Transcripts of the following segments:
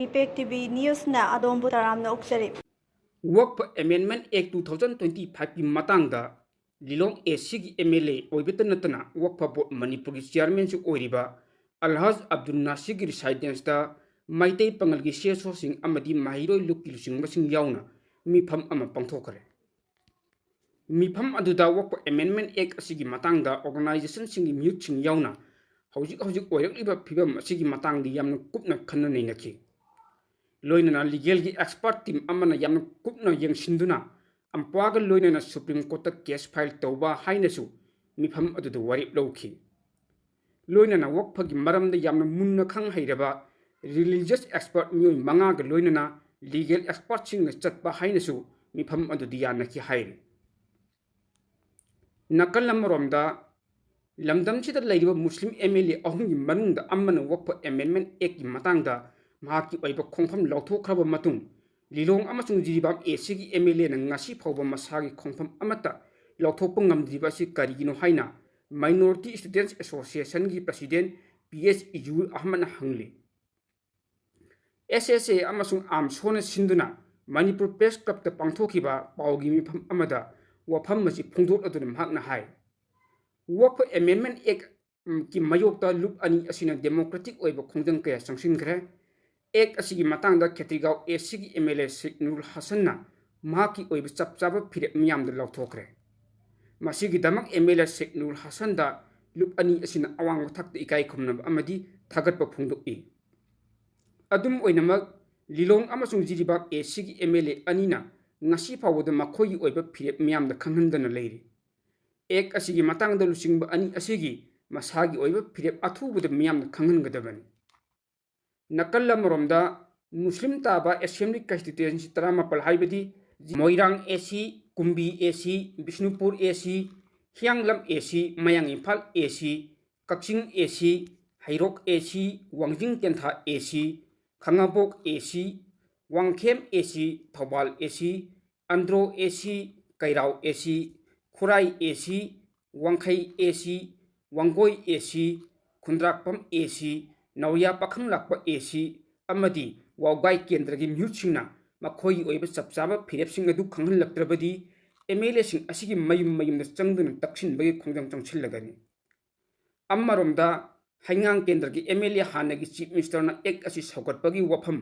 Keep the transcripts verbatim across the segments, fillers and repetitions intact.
Impact T V ꯅ꯭ꯌꯨꯁꯅ ꯑꯗꯣꯝꯕꯨ ꯇꯔꯥꯝꯅ ꯑꯣꯛꯆꯔꯤ꯫ ꯋꯛꯐ ꯑꯦꯃꯦꯟꯃꯦꯟ ꯑꯦꯛ two thousand twenty ꯐꯥꯏꯚꯀꯤ ꯃꯇꯥꯡꯗ ꯂꯤꯂꯣꯡ ꯑꯦ ꯁꯤꯒꯤ ꯑꯦꯝ ꯑꯦꯜ ꯑꯦ ꯑꯣꯏꯕꯇ ꯅꯠꯇꯅ ꯋꯛꯐ ꯕꯣꯔꯗ ꯃꯅꯤꯄꯨꯔꯒꯤ ꯆꯤꯌꯥꯔꯃꯦꯟꯁꯨ ꯑꯣꯏꯔꯤꯕ ꯑꯜꯍꯥꯖ ꯑꯕꯗꯨꯜ ꯅꯥꯁꯤꯔꯒꯤ ꯔꯤꯁꯥꯏꯗꯦꯟꯁꯇ ꯃꯩꯇꯩ ꯄꯥꯉꯜꯒꯤ ꯁꯤ ꯑꯦꯁ ꯑꯣꯁꯤꯡ ꯑꯃꯗꯤ ꯃꯍꯩꯔꯣꯏ ꯂꯨꯞꯀꯤ ꯂꯨꯆꯤꯡꯕꯁꯤꯡ ꯌꯥꯎꯅ ꯃꯤꯐꯝ ꯑꯃ ꯄꯥꯡꯊꯣꯛꯈ꯭ꯔꯦ꯫ ꯃꯤꯐꯝ ꯑꯗꯨꯗ ꯋꯛꯐ ꯑꯦꯃꯦꯟꯃꯦꯟ ꯑꯦꯛ ꯑꯁꯤꯒꯤ ꯃꯇꯥꯡꯗ ꯑꯣꯔꯒꯅꯥꯏꯖꯦꯁꯟꯁꯤꯡꯒꯤ ꯃꯤꯍꯨꯠꯁꯤꯡ ꯌꯥꯎꯅ ꯍꯧꯖꯤꯛ ꯍꯧꯖꯤꯛ ꯑꯣꯏꯔꯛꯂꯤꯕ ꯐꯤꯕꯝ ꯑꯁꯤꯒꯤ ꯃꯇꯥꯡꯗ ꯌꯥꯝꯅ ꯀꯨꯞꯅ ꯈꯟꯅ ꯅꯩꯅꯈꯤ꯫ ꯂꯣꯏꯅꯅ ꯂꯤꯒꯦꯜꯒꯤ ꯑꯦꯛꯁꯄꯔꯠ ꯇꯤꯝ ꯑꯃꯅ ꯌꯥꯝꯅ ꯀꯨꯞꯅ ꯌꯦꯡꯁꯤꯟꯗꯨꯅ ꯑꯝꯄ꯭ꯋꯥꯒ ꯂꯣꯏꯅꯅ ꯁꯨꯄ꯭ꯔꯤꯝ ꯀꯣꯔꯠꯇ ꯀꯦꯁ ꯐꯥꯏꯜ ꯇꯧꯕ ꯍꯥꯏꯅꯁꯨ ꯃꯤꯐꯝ ꯑꯗꯨꯗ ꯋꯥꯔꯦꯞ ꯂꯧꯈꯤ꯫ ꯂꯣꯏꯅꯅ ꯋꯛꯐꯒꯤ ꯃꯔꯝꯗ ꯌꯥꯝꯅ ꯃꯨꯟꯅ ꯈꯪ ꯍꯩꯔꯕ ꯔꯤꯂꯤꯖꯤꯌꯁ ꯑꯦꯛꯁꯄꯔꯠ ꯃꯤꯑꯣꯏ ꯃꯉꯥꯒ ꯂꯣꯏꯅꯅ ꯂꯤꯒꯦꯜ ꯑꯦꯛꯁꯄꯔꯠꯁꯤꯡꯒ ꯆꯠꯄ ꯍꯥꯏꯅꯁꯨ ꯃꯤꯐꯝ ꯑꯗꯨꯗ ꯌꯥꯅꯈꯤ ꯍꯥꯏꯔꯤ꯫ ꯅꯥꯀꯜ ꯑꯃꯔꯣꯝꯗ, ꯂꯝꯗꯝꯁꯤꯗ ꯂꯩꯔꯤꯕ ꯃꯨꯁꯂꯤꯝ ꯑꯦꯝ ꯑꯦꯜ ꯑꯦ ꯑꯍꯨꯝꯒꯤ ꯃꯅꯨꯡꯗ ꯑꯃꯅ ꯋꯛꯐ ꯑꯦꯃꯦꯟꯃꯦꯟ ꯑꯦꯛꯀꯤ ꯃꯇꯥꯡꯗ ꯃꯍꯥꯛꯀꯤ ꯑꯣꯏꯕ ꯈꯣꯡꯐꯝ ꯂꯧꯊꯣꯛꯈ꯭ꯔꯕ ꯃꯇꯨꯡ, ꯂꯤꯂꯣꯡ ꯑꯃꯁꯨꯡ ꯖꯤꯔꯤꯕꯥꯝ ꯑꯦ ꯁꯤꯒꯤ ꯑꯦꯝ ꯑꯦꯜ ꯑꯦꯅ ꯉꯁꯤ ꯐꯥꯎꯕ ꯃꯁꯥꯒꯤ ꯈꯣꯡꯐꯝ ꯑꯃꯠꯇ ꯂꯧꯊꯣꯛꯄ ꯉꯝꯗ꯭ꯔꯤꯕ ꯑꯁꯤ ꯀꯔꯤꯒꯤꯅꯣ ꯍꯥꯏꯅ ꯃꯥꯏꯅꯣꯔꯤꯇꯤ ꯁ꯭ꯇꯨꯗꯦꯟꯠꯁ ꯑꯦꯁꯣꯁꯤꯌꯦꯁꯟꯒꯤ ꯄ꯭ꯔꯁꯤꯗꯦꯟꯠ ꯄꯤ ꯑꯦꯁ ꯏꯖꯨꯔ ꯑꯍꯃꯗꯅ ꯍꯪꯂꯤ꯫ ꯑꯦꯁ ꯑꯦꯁ ꯑꯦ ꯑꯃꯁꯨꯡ ꯑꯥꯝꯁꯣꯅ ꯁꯤꯟꯗꯨꯅ ꯃꯅꯤꯄꯨꯔ ꯄ꯭ꯔꯦꯁ ꯀ꯭ꯂꯕꯇ ꯄꯥꯡꯊꯣꯛꯈꯤꯕ ꯄꯥꯎꯒꯤ ꯃꯤꯐꯝ ꯑꯃꯗ ꯋꯥꯐꯝ ꯑꯁꯤ ꯐꯣꯡꯗꯣꯛꯂꯗꯨꯅ ꯃꯍꯥꯛꯅ ꯍꯥꯏ, ꯋꯛꯐ ꯑꯦꯃꯦꯟꯃꯦꯟ ꯑꯦꯛꯀꯤ ꯃꯥꯌꯣꯛꯇ ꯂꯨꯞ ꯑꯅꯤ ꯑꯁꯤꯅ ꯗꯦꯃꯣꯀ꯭ꯔꯦꯇꯤꯛ ꯑꯣꯏꯕ ꯈꯣꯡꯖꯪ ꯀꯌꯥ ꯆꯪꯁꯤꯟꯈ꯭ꯔꯦ꯫ ꯑꯦꯛ ꯑꯁꯤꯒꯤ ꯃꯇꯥꯡꯗ ꯈꯦꯇ꯭ꯔꯤꯒꯥꯎ ꯑꯦ ꯁꯤꯒꯤ ꯑꯦꯝ ꯑꯦꯜ ꯑꯦ ꯁꯦꯛ ꯅꯨꯔꯨꯜ ꯍꯁꯟꯅ ꯃꯍꯥꯛꯀꯤ ꯑꯣꯏꯕ ꯆꯞ ꯆꯥꯕ ꯐꯤꯔꯦꯞ ꯃꯤꯌꯥꯝꯗ ꯂꯥꯎꯊꯣꯛꯈ꯭ꯔꯦ꯫ ꯃꯁꯤꯒꯤꯗꯃꯛ ꯑꯦꯝ ꯑꯦꯜ ꯑꯦ ꯁꯦꯛ ꯅꯨꯔꯨꯜ ꯍꯁꯟꯗ ꯂꯨꯞ ꯑꯅꯤ ꯑꯁꯤꯅ ꯑꯋꯥꯡꯕ ꯊꯥꯛꯇ ꯏꯀꯥꯏ ꯈꯨꯝꯅꯕ ꯑꯃꯗꯤ ꯊꯥꯒꯠꯄ ꯐꯣꯡꯗꯣꯛꯏ꯫ ꯑꯗꯨꯝ ꯑꯣꯏꯅꯃꯛ, ꯂꯤꯂꯣꯡ ꯑꯃꯁꯨꯡ ꯖꯤꯔꯤꯕꯥꯝ ꯑꯦ ꯁꯤꯒꯤ ꯑꯦꯝ ꯑꯦꯜ ꯑꯦ ꯑꯅꯤꯅ ꯉꯁꯤ ꯐꯥꯎꯕꯗ ꯃꯈꯣꯏꯒꯤ ꯑꯣꯏꯕ ꯐꯤꯔꯦꯞ ꯃꯤꯌꯥꯝꯗ ꯈꯪꯍꯟꯗꯅ ꯂꯩꯔꯤ꯫ ꯑꯦꯛ ꯑꯁꯤꯒꯤ ꯃꯇꯥꯡꯗ ꯂꯨꯆꯤꯡꯕ ꯑꯅꯤ ꯑꯁꯤꯒꯤ ꯃꯁꯥꯒꯤ ꯑꯣꯏꯕ ꯐꯤꯔꯦꯞ ꯑꯊꯨꯕꯗ ꯃꯤꯌꯥꯝꯗ ꯈꯪꯍꯟꯒꯗꯕꯅꯤ꯫ ꯅꯥꯀꯜ ꯑꯃꯔꯣꯝꯗ, ꯃꯨꯁꯂꯤꯝ ꯇꯥꯕ ꯑꯦꯁꯦꯝꯕ꯭ꯂꯤ ꯀꯟꯁꯇꯤꯇ꯭ꯋꯦꯟꯁꯤ ꯇꯔꯥꯃꯥꯄꯜ ꯍꯥꯏꯕꯗꯤ ꯃꯣꯏꯔꯥꯡ ꯑꯦ ꯁꯤ, ꯀꯨꯝꯕꯤ ꯑꯦ ꯁꯤ, ꯕꯤꯁꯅꯨꯄꯨꯔ ꯑꯦ ꯁꯤ, ꯍꯤꯌꯥꯡꯂꯝ ꯑꯦ ꯁꯤ, ꯃꯌꯥꯡ ꯏꯝꯐꯥꯜ ꯑꯦ ꯁꯤ, ꯀꯛꯆꯤꯡ ꯑꯦ ꯁꯤ, ꯍꯩꯔꯣꯛ ꯑꯦ ꯁꯤ, ꯋꯥꯡꯖꯤꯡ ꯇꯦꯟꯊꯥ ꯑꯦ ꯁꯤ, ꯈꯥꯉꯕꯣꯛ ꯑꯦ ꯁꯤ, ꯋꯥꯡꯈꯦꯝ ꯑꯦ ꯁꯤ, ꯊꯧꯕꯥꯜ ꯑꯦ ꯁꯤ, ꯑꯟꯗ꯭ꯔꯣ ꯑꯦ ꯁꯤ, ꯀꯩꯔꯥꯎ ꯑꯦ ꯁꯤ, ꯈꯨꯔꯥꯏ ꯑꯦ ꯁꯤ, ꯋꯥꯡꯈꯩ ꯑꯦ ꯁꯤ, ꯋꯥꯡꯒꯣꯏ ꯑꯦ ꯁꯤ, ꯈꯨꯟꯗ꯭ꯔꯥꯛꯄꯝ ꯑꯦ ꯁꯤ, ꯅꯥꯎꯔꯤꯌꯥ ꯄꯥꯈꯪꯂꯥꯛꯄ ꯑꯦ ꯁꯤ, ꯑꯃꯗꯤ ꯋꯥꯎꯒꯥꯏ ꯀꯦꯟꯗ꯭ꯔꯒꯤ ꯃꯤꯍꯨꯠꯁꯤꯡꯅ ꯃꯈꯣꯏꯒꯤ ꯑꯣꯏꯕ ꯆꯞ ꯆꯥꯕ ꯐꯤꯔꯦꯞꯁꯤꯡ ꯑꯗꯨ ꯈꯪꯍꯜꯂꯛꯇ꯭ꯔꯕꯗꯤ ꯑꯦꯝ ꯑꯦꯜ ꯑꯦꯁꯤꯡ ꯑꯁꯤꯒꯤ ꯃꯌꯨꯝ ꯃꯌꯨꯝꯗ ꯆꯪꯗꯨꯅ ꯇꯛꯁꯤꯟꯕꯒꯤ ꯈꯣꯡꯖꯪ ꯆꯪꯁꯤꯜꯂꯒꯅꯤ꯫ ꯑꯃꯔꯣꯝꯗ ꯍꯩꯉꯥꯡ ꯀꯦꯟꯗ꯭ꯔꯒꯤ ꯑꯦꯝ ꯑꯦꯜ ꯑꯦ ꯍꯥꯟꯅꯒꯤ ꯆꯤꯐ ꯃꯤꯅꯤꯁꯇꯔꯅ ꯑꯦꯛ ꯑꯁꯤ ꯁꯧꯒꯠꯄꯒꯤ ꯋꯥꯐꯝ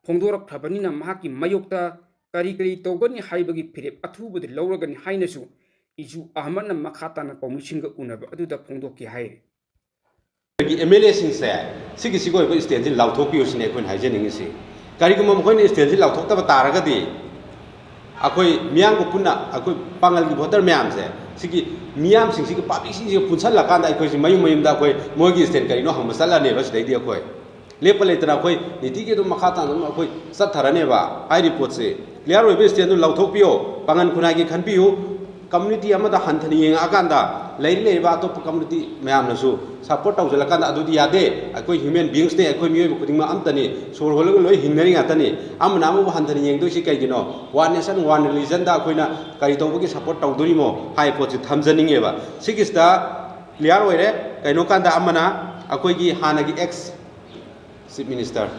ꯐꯣꯡꯗꯣꯔꯛꯈ꯭ꯔꯕꯅꯤꯅ ꯃꯍꯥꯛꯀꯤ ꯃꯥꯌꯣꯛꯇ ꯀꯔꯤ ꯀꯔꯤ ꯇꯧꯒꯅꯤ ꯍꯥꯏꯕꯒꯤ ꯐꯤꯔꯦꯞ ꯑꯊꯨꯕꯗ ꯂꯧꯔꯒꯅꯤ ꯍꯥꯏꯅꯁꯨ ꯏꯖꯨ ꯑꯍꯃꯗꯅ ꯃꯈꯥ ꯇꯥꯅ ꯄꯥꯎꯃꯤꯁꯤꯡꯒ ꯎꯅꯕ ꯑꯗꯨꯗ ꯐꯣꯡꯗꯣꯛꯈꯤ ꯍꯥꯏꯔꯤ꯫ ꯑꯩꯈꯣꯏꯒꯤ ꯑꯦꯝ ꯑꯦꯜ ꯑꯦꯁꯤꯡꯁꯦ ꯁꯤꯒꯤ ꯁꯤꯒꯤ ꯑꯣꯏꯕ ꯁ꯭ꯇꯦꯟꯁꯤ ꯂꯥꯎꯊꯣꯛꯄꯤꯌꯨ ꯁꯤꯅꯤ ꯑꯩꯈꯣꯏꯅ ꯍꯥꯏꯖꯅꯤꯡꯉꯤꯁꯤ꯫ ꯀꯔꯤꯒꯨꯝꯕ ꯃꯈꯣꯏꯅ ꯁ꯭ꯇꯦꯟꯁꯤ ꯂꯥꯎꯊꯣꯛꯇꯕ ꯇꯥꯔꯒꯗꯤ ꯑꯩꯈꯣꯏ ꯃꯤꯌꯥꯝꯒ ꯄꯨꯟꯅ ꯑꯩꯈꯣꯏ ꯄꯥꯡꯒꯜꯒꯤ ꯚꯣꯇꯔ ꯃꯌꯥꯝꯁꯦ ꯁꯤꯒꯤ ꯃꯤꯌꯥꯝꯁꯤꯡꯁꯤꯒꯤ ꯄꯥꯕ꯭ꯂꯤꯛꯁꯤꯡꯁꯤꯒ ꯄꯨꯟꯁꯜꯂꯀꯥꯟꯗ ꯑꯩꯈꯣꯏꯁꯤ ꯃꯌꯨꯝ ꯃꯌꯨꯝꯗ ꯑꯩꯈꯣꯏ ꯃꯣꯏꯒꯤ ꯁ꯭ꯇꯦꯟ ꯀꯔꯤꯅꯣ ꯍꯪꯕ ꯆꯠꯂꯅꯦꯕ꯫ ꯁꯤꯗꯩꯗꯤ ꯑꯩꯈꯣꯏ ꯂꯦꯞꯄ ꯂꯩꯇꯅ ꯑꯩꯈꯣꯏ ꯅꯤꯇꯤꯒꯤ ꯑꯗꯨꯝ ꯃꯈꯥ ꯇꯥꯅ ꯑꯗꯨꯝ ꯑꯩꯈꯣꯏ ꯆꯠꯊꯔꯅꯦꯕ꯫ ꯍꯥꯏꯔꯤꯕ ꯄꯣꯠꯁꯦ ꯀ꯭ꯂꯤꯌꯥꯔ ꯑꯣꯏꯕ ꯁ꯭ꯇꯦꯟꯗꯨ ꯂꯧꯊꯣꯛꯄꯤꯌꯣ꯫ ꯄꯥꯡꯒꯜ ꯈꯨꯟꯅꯥꯏꯒꯤ ꯈꯟꯕꯤꯌꯨ꯫ ꯀꯝꯃ꯭ꯌꯨꯅꯤꯇꯤ ꯑꯃꯗ ꯍꯟꯊꯅ ꯌꯦꯡꯉꯛꯑꯀꯥꯟꯗ ꯂꯩꯔꯤ ꯂꯩꯔꯤꯕ ꯑꯇꯣꯞꯄ ꯀꯝꯃ꯭ꯌꯨꯅꯤꯇꯤ ꯃꯌꯥꯝꯅꯁꯨ ꯁꯄꯣꯔꯠ ꯇꯧꯁꯤꯜꯂꯀꯥꯟꯗ ꯑꯗꯨꯗꯤ ꯌꯥꯗꯦ꯫ ꯑꯩꯈꯣꯏ ꯍ꯭ꯌꯨꯃꯦꯟ ꯕꯤꯡꯁꯅꯦ, ꯑꯩꯈꯣꯏ ꯃꯤꯑꯣꯏꯕ ꯈꯨꯗꯤꯡꯃꯛ ꯑꯝꯇꯅꯤ, ꯁꯣꯔ ꯍꯣꯜꯂꯒ ꯂꯣꯏ ꯍꯤꯡꯅꯔꯤ ꯉꯥꯛꯇꯅꯤ꯫ ꯑꯃꯅ ꯑꯃꯕꯨ ꯍꯟꯊꯅ ꯌꯦꯡꯗꯣꯏꯁꯤ ꯀꯩꯒꯤꯅꯣ? One nation, one religionꯗ ꯑꯩꯈꯣꯏꯅ ꯀꯔꯤ ꯇꯧꯕꯒꯤ ꯁꯄꯣꯔꯠ ꯇꯧꯗꯣꯔꯤꯃꯣ ꯍꯥꯏꯕ ꯄꯣꯠꯁꯤ ꯊꯝꯖꯅꯤꯡꯉꯦꯕ꯫ ꯁꯤꯒꯤꯁꯤꯗ ꯀ꯭ꯂꯤꯌꯥꯔ ꯑꯣꯏꯔꯦ꯫ ꯀꯩꯅꯣ ꯀꯥꯟꯗ ꯑꯃꯅ ꯑꯩꯈꯣꯏꯒꯤ ꯍꯥꯟꯅꯒꯤ ꯑꯦꯛꯁ ꯆꯤꯐ ꯃꯤꯅꯤꯁꯇꯔ